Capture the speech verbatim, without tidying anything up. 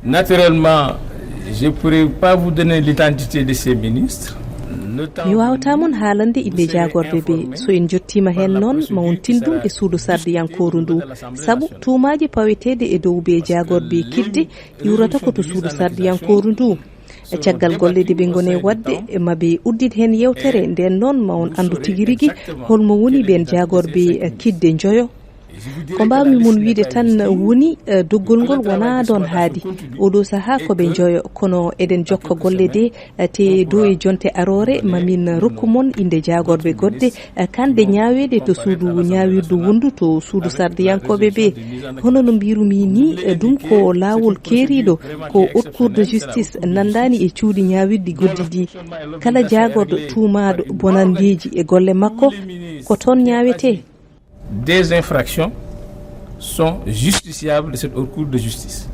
Naturellement, je ne pourrais pas vous donner l'identité de ces ministres. Mi waawata mon haalande innde jaagorɓe ɓe. So en njottiima heen noon, ma on tinndum e suudu sardiyankooru ndu. Sabu tuumaaji paweteeɗi e dow ɓe jaagorɓe kidde iwrata ko to suudu sardiyankooru ndu. E caggal golle ɗe ɓe ngoni waɗde, ma ɓe uddit heen yeewtere, ndeen noon ma on anndu tigi rigi holmo woni ɓeen jaagorɓe kidde njoyo. Ko mbaawmi mon wiyde tan woni, eh, doggol ngol wonaa ɗoon haadi. Oɗo sahaa ko ɓe njoyo, kono eɗen jokka golle ɗe, eh, te dow e jonte aroore, ma min rokku mon innde jaagorɓe goɗɗe, eh, kanɗe ñaaweede to suudu ñaawirdu wonndu to suudu sardiyankooɓe ɓe. Hono no mbirumi ni, eh, ɗum ko laawol keeriiɗo, ko Haute Cour de Justice, nanndaani e cuuɗi ñaawirɗi goɗɗi ɗi. Kala jaagorɗo tuumaaɗo bonanndeeji e golle makko, ko toon ñaawetee. Des infractions sont justiciables de cette Haute Cour de Justice.